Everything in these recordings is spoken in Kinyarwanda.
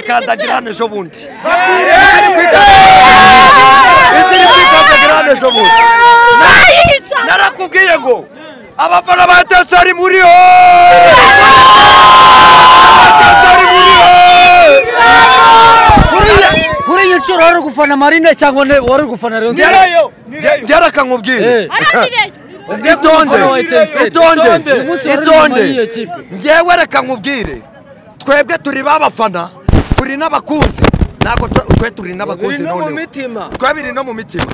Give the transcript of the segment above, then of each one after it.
kwikandagira hano ejo bundi. Isi iri kwikandagira hano ejo bundi. Narakubwiye ngo abafana ba Etincelles muri ho. Etincelles muri ho. Kuri iyi nshuro wari gufana Marine cyangwa wari gufana Rayon Sport? Byaraka nkubwire. Itonde, itonde, itonde. Ngewe reka nkubwire. Twebwe turi babafana, turi n'abakunzi. Ntabwo twe turi n'abakunzi none. Twe biri no mu mitima.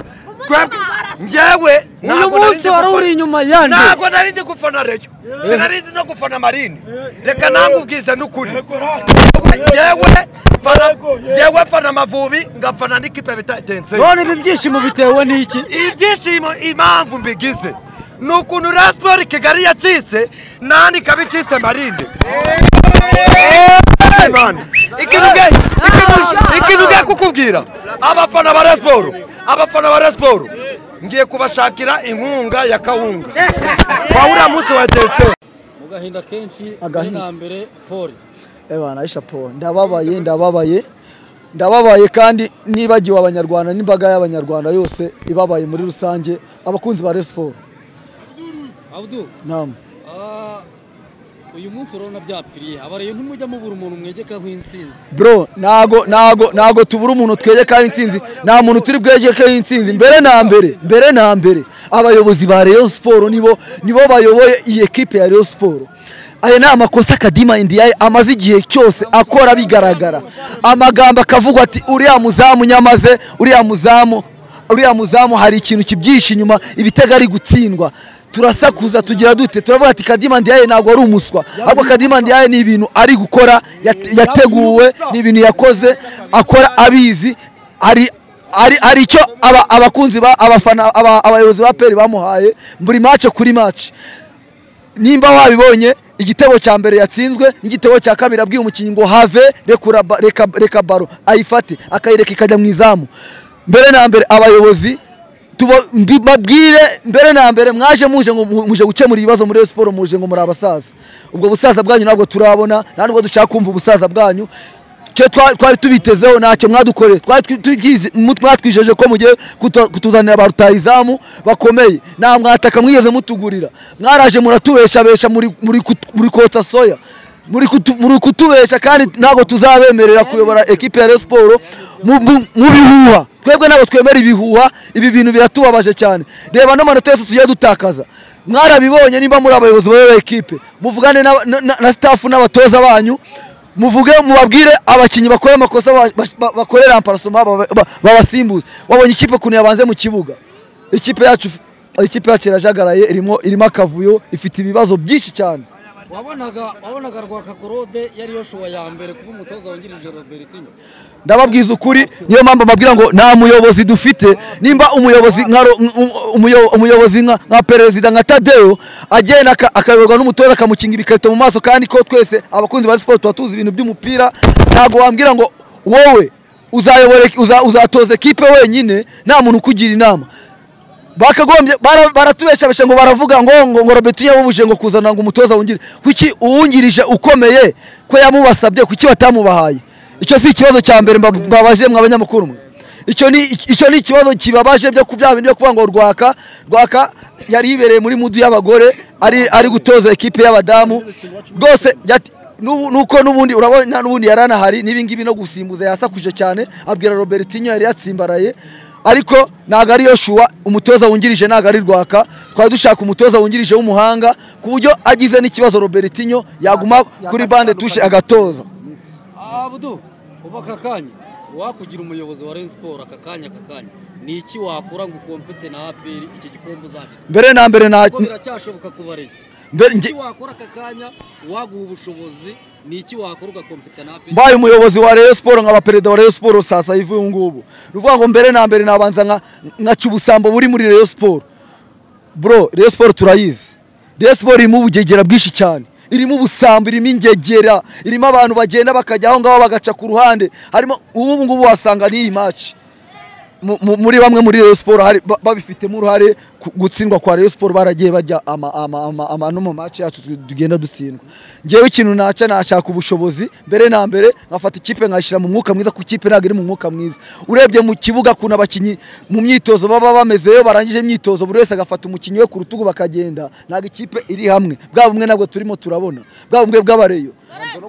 Twebwe ngewe uyu munsi wari uri inyuma yande. Ntabwo nari ndi gufana Rayon. Sinari ndi no gufana Marine. Reka nangubwize n'ukuri. Ngewe fana Amavubi ngafana n'ikipe bita Etincelles. None ibi byishimo bitewe n'iki? Ibyishimo impamvu mbigize ni ukuntu Rayon Sport Kigali yacitse nandi ikaba icitse Marine. Ikintu ngiye kukubwira, abafana ba Rayon Sport, abafana ba Rayon Sport ngiye kubashakira inkunga ya kawunga kwa uriya munsi wa Etincelles. Mu gahinda kenshi na mbere Paul. Ebana Aisha Paul, ndababaye, ndababaye, ndababaye kandi nibagiwe abanyarwanda n'imbaga y'abanyarwanda yose ibabaye muri rusange, abakunzi ba Rayon Sport. Abdu, naam. Uyu munsi urabona byapfiriye abareyo ntimujya mubura umuntu mwegekaho intsinzi. Bro, nago tubura umuntu twegekaho intsinzi. Nta muntu turi bwegekaho intsinzi. Mbere na mbere, mbere na mbere abayobozi ba Rayon Sport nibo bayoboye iyi equipe ya Rayon Sport. Aya ni amakosa Kadima Ndiaye amaze igihe cyose akora bigaragara. Amagambo akavugwa ati uriya muzamu nyamaze, uriya muzamu hari ikintu kibyishe inyuma, ibitego ari gutsindwa. Turasakuza tugira dute, turavuga ati Kadima Ndiaye ntabwo ari umuswa, ahubwo Kadima Ndiaye ni ibintu ari gukora yateguwe, ni ibintu yakoze akora abizi, ari icyo abakunzi ba abafana abayobozi ba PL bamuhaye buri match kuri match. Nimba wabibonye igitego cya mbere yatsinzwe n'igitego cya kabiri abwiye umukinnyi ngo have reka baro ayifate akayireka ikajya mu izamu. Mbere na mbere abayobozi babwire mbere na mbere mwaje muje ngo muje gukemura ibibazo muri Rayon Sport, muje ngo muri abasaza. Ubwo busaza bwanyu ntabwo turabona, nta nubwo dushaka kumva ubusaza bwanyu. Cyo twari tubitezeho ntacyo mwadukoreye. Twari twatwijeje ko mugiye kutuzanira ba rutahizamu bakomeye, nta mwataka mwigeze mutugurira. Mwaraje muratubeshabesha muri kotsa soya, muri kutubesha, kandi ntabwo tuzabemerera kuyobora equipe ya Rayon Sport mu bihuha. Twebwe ntabwo twemera ibihuha, ibi bintu biratubabaje cyane. Reba no manota yose tugiye dutakaza. Mwarabibonye nimba muri abayobozi b'ayo equipe, muvugane na staff n'abatoza banyu, muvuge mubabwire abakinyi bakora amakosa bakorera amparasoma babasimbuze. Wabonye ikipe kuntu yabanze mu kibuga. Ikipe yacu irajagaraye, irimo akavuyo, ifite ibibazo byinshi cyane. Wabonaga Rwaka Claude yari Yoshua ya mbere kuba umutoza wungirije Robertinho. Ndababwiza ukuri, niyo mpamvu mbabwira ngo nta muyobozi dufite. Nimba umuyobozi nka umuyobozi nka perezida nka Tadeo agenda akayoborwa n'umutoza akamukinga ibikarito mu maso, kandi ko twese abakunzi ba sport tuba tuzi ibintu by'umupira, ntago wambwira ngo wowe uzayobora uzatoza equipe wenyine nta muntu ukugira inama. Bakagombye baratubesha ngo baravuga ngo Robertinho yabubuje ngo kuzana ngo umutoza wungirije. Kuki uwungirije ukomeye ko yamubasabye, kuki batamubahaye? Icyo si ikibazo cya mbere mbabaje mwa abanyamakuru mwe. Icyo ni ikibazo kibabaje byo kubya bintu byo kuvuga ngo Rwaka yari yibereye muri mudu y'abagore ari gutoza equipe y'abadamu rwose. Nuko nubundi urabona nubundi yaranahari nibingibi no gusimbuza yasakuje cyane abwira Robertinho yari yatsimbaraye, ariko ntago ari Yoshua umutoza wungirije, ntago ari Rwaka. Twari dushaka umutoza wungirije w'umuhanga ku buryo agize n'ikibazo Robertinho yaguma kuri bande touche agatoza. Abdu, uba kakanya wakugira umuyobozi wa Rayon Sport aka kanya ni iki wakora ngo ukompete na APR iki gikombe uzagitwara? Mbere na mbere na biracyashoboka kubareye. Mbere iki wakora aka kanya waguha ubushobozi ni iki wakora ugakompeta na APR? Mbaye umuyobozi wa Rayon Sport nkaba perezida wa Rayon Sport sasa hivi ngubu. Ruvuga ngo mbere na mbere nabanza nka ubusambo buri muri Rayon Sport. Bro, Rayon Sport turayizi. Rayon Sport irimo ubugegera bwinshi cyane. Irimo ubusambo, irimo ingegera, irimo abantu bagenda bakajya aho ngaho bagaca ku ruhande. Harimo ubu ngubu wasanga n'iyi match. muri bamwe muri Rayon Sport hari babifitemo uruhare gutsindwa kwa Rayon Sport, baragiye bajya ama no mu match yacu tugenda dutsindwa. Ngewe ikintu naca nashaka ubushobozi mbere na mbere nkafata ikipe nkayishyira mu mwuka mwiza, ku kipe ntabwo iri mu mwuka mwiza. Urebye mu kibuga kuna abakinyi mu myitozo baba bamezeyo, barangije imyitozo buri wese agafata umukinyi we ku rutugu bakagenda, ntabwo ikipe iri hamwe. Bwa bumwe ntabwo turimo turabona, bwa bumwe bw'abareyo.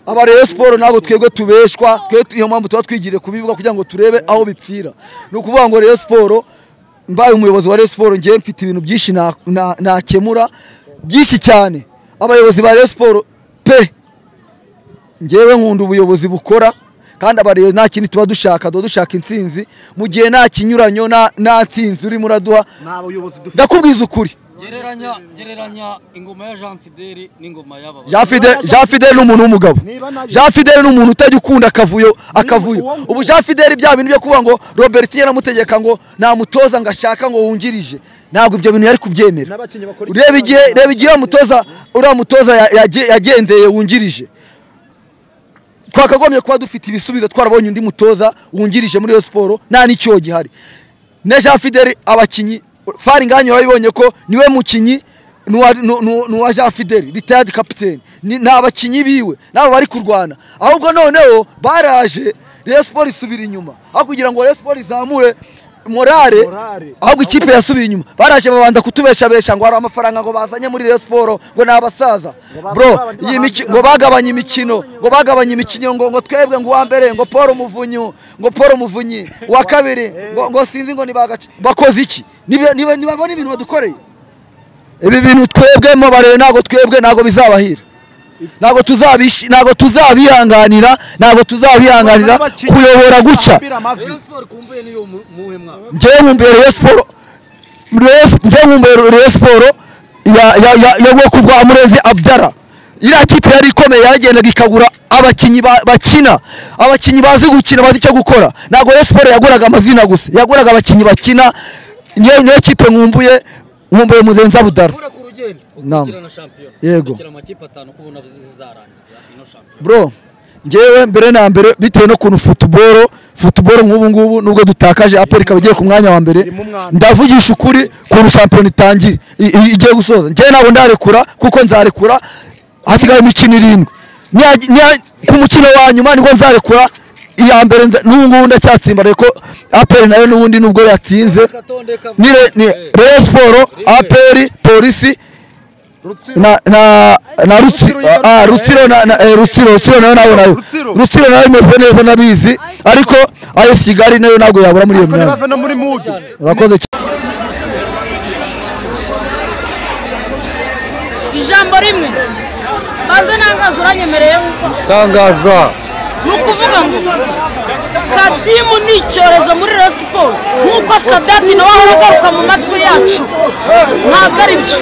Aba Rayon Sport ntabwo twebwe tubeshwa, twe iyo mpamvu tuba twigiriye kubivuga kugira ngo turebe aho bipfira. Ni ukuvuga ngo Rayon Sport, mbaye umuyobozi wa Rayon Sport ngiye mfite ibintu byinshi nakemura byinshi cyane. Abayobozi ba Rayon Sport pe, ngewe nkunda ubuyobozi bukora, kandi abareyo nta kintu tuba dushaka, tuba dushaka intsinzi. Mu gihe nta kinyuranyo nta ntsinzi urimo uraduha, ndakubwiza ukuri. Gereranya ingoma ya Jean Fidel n'ingoma y'aba. Jean Fidel ni umuntu w'umugabo. Jean Fidel ni umuntu utajya ukunda akavuyo. Ubu Jean Fidel bya bintu byo kuvuga ngo Robert yaramutegeka ngo namutoza ngashaka ngo wungirije, ntabwo ibyo bintu yari kubyemera. Reba igihe uriya mutoza yagendeye wungirije, twakagombye kuba dufite ibisubizo, twarabonye undi mutoza wungirije muri Rayon Sport nta n'icyo gihari. Ne Jean Fidel abakinyi Faringanya urabibonye ko niwe mukinyi nuwa Jean Fidel retired captain, n'abakinyi biwe nabo bari kurwana. Ahubwo noneho baraje Rayon Sport isubira inyuma, aho kugira ngo Rayon Sport izamure morale, ahubwo ikipe yasubiye inyuma. Baraje babanza kutubesha ngo hari amafaranga ngo bazanye muri Rayon Sport ngo nabasaza bro, ngo bagabanye imikino, ngo twebwe ngo uwa mbere ngo Paul Muvunyi, ngo Paul Muvunyi wa kabiri ngo sinzi ngo nibagace. Bakoze iki? Nibabona ibintu badukoreye. Ibi bintu twebwe mo bare ntago twebwe ntago bizabahira, ntago tuzabihanganira, ntago tuzabihanganira kuyobora gutya. Ngewe nkumbuye Rayon Sport, ngewe nkumbuye Rayon Sport ya bwoko bwa Murenzi Abdallah. Iriya kipe yari ikomeye, yaragendaga ikagura abakinyi bakina, abakinyi bazi gukina, bazi icyo gukora. Ntago Rayon Sport yaguraga amazina gusa, yaguraga abakinyi bakina. Niyo kipe nkumbuye Murenzi Abdallah. Yego bro, ngewe mbere na mbere bitewe no kuntu football nk'ubu ngubu nubwo dutakaje APR ikaba igiye ku mwanya wa mbere, ndavugisha ukuri kuntu shampiyona itangiye igiye gusoza, ngewe ntabwo ndarekura, kuko nzarekura hasigaye imikino 7. Ku mukino wa nyuma nibwo nzarekura iya mbere. N'ubu ngubu ndacyatsimbaraye ko APR nayo n'ubundi nubwo yatsinze ni Rayon Sport, APR, Polisi na Rutsiro, Rutsiro nayo nayo Rutsiro nayo imeze neza nabizi, ariko AS Kigali nayo ntabwo yabura muri iyo myanya. Urakoze. Ijambo rimwe banze nangaza, uranyemereye uko tangaza ni ukuvuga ngo Kadimu ni icyorezo muri Rayon Sport, nk'uko Sadati nawe ahora agaruka mu matwi yacu, ntabwo ari byo.